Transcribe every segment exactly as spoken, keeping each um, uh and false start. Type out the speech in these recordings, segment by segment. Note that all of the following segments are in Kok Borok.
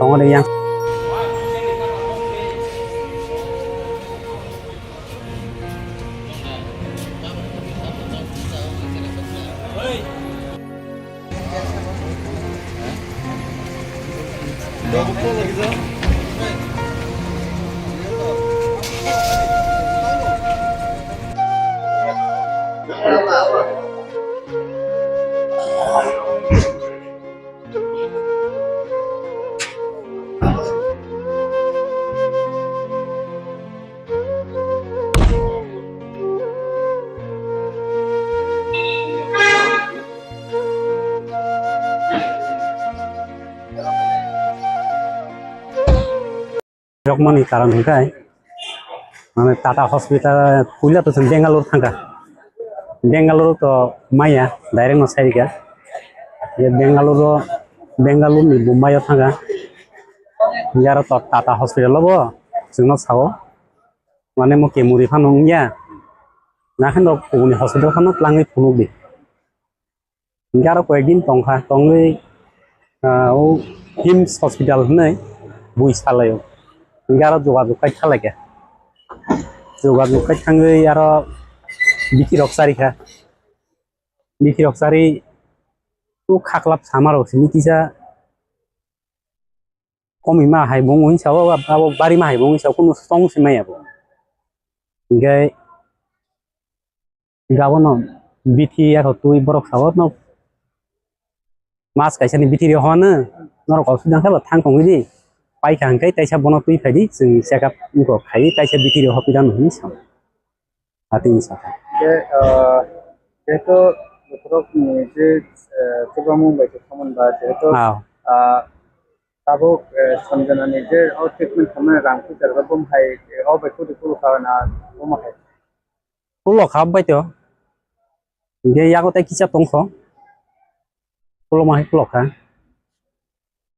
Tongo de yang. Rokmani karon hwnkhe, mane Tata Hospital puila to chwng Bangalore thangkha. Bangalore to maya direct no sairikha. Ye Bangalore, Bangalore ni Mumbai o thangkha. Yaro to Tata Hospital o bo chwngno sao. Mane mo kemuri phano wngya. Nakheno kubuni hospital phano twlangwi phunukdi. Hingke aro koyekdin tongkha, tongwi, ah, o hims hospital hinwi bui salaio. Hingke aro jogajog khai thanglaikha. Jogajog khai thangwi aro bithi rok charikha. Bithi rok chari o khaklap sama rok simi kisa. Komima hai bo wngwi sao, abo barima hai bo wngwi sao, kunu song se maya bo. Hingke gabono bithi yathok twi borok sao no mas kaisa ni bithi rw hwn, norok kok sudang khe bo thang tongwi di, paikha hwnkhe taisa bono twi phai di, chwng check up wngkha khai taisa bithi rw hopwi rw hwnwi sao. Atini saka. Khe, ah, jehetu bokhorok ni je, ah, chubamu bai khe somondo jehetu, ah, tabuk, eh, Sanjana ni je o treatment khamani rang pujar bo bum hai, eh, o bai kudi kulu kha na bum hai. Kulu kha bai to. Ge yago tai kisa tongkho. Kulu ma hai kulu kha.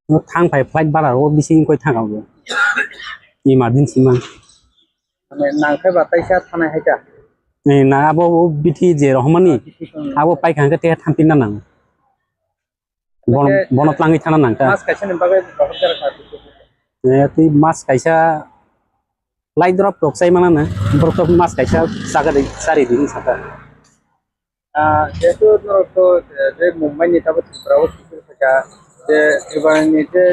No thang phai flight bara o bising koi thang au. Emergency ma. Mane nang khe ba taisa thanai hai ta. Ni na abo o bithi je rohmani. Bithi tong. Abo pai khang khe te thampin na nang. Bono, bono twlangwi thana nang kha. Mas kaisa ni bagwi bahar jara kha. Eh, twi mas kaisa lai drop rok chai mana na. Borok to mas kaisa chaga de chari di saka. Ah, jehetu norok to, eh, je Mumbai ni tabo Tripura o sujur kha, je Tripura ni je,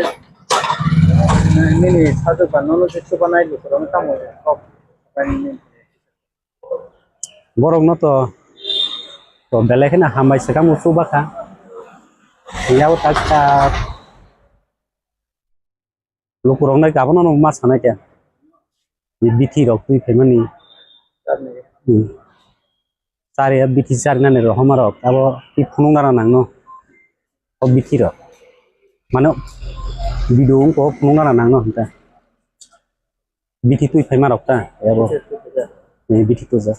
eh, nini sajwk ba nono je chubanai lukurok no tamo kok. Borokno to, to belai kheno hambai swkang bo chubakha. Yabo tak tak lukurokno abono ma sanai khe. Bithi rok twi phaimani. Hmm. Chari bithi chari nani rohoma rok abo twi phunuk nana nangno. O bithi rok. Mano video wngkha phunuk nana nangno hinta. Bithi twi phaima rok ta, abo. Bithi twi phaima. Eh, bithi twi ja.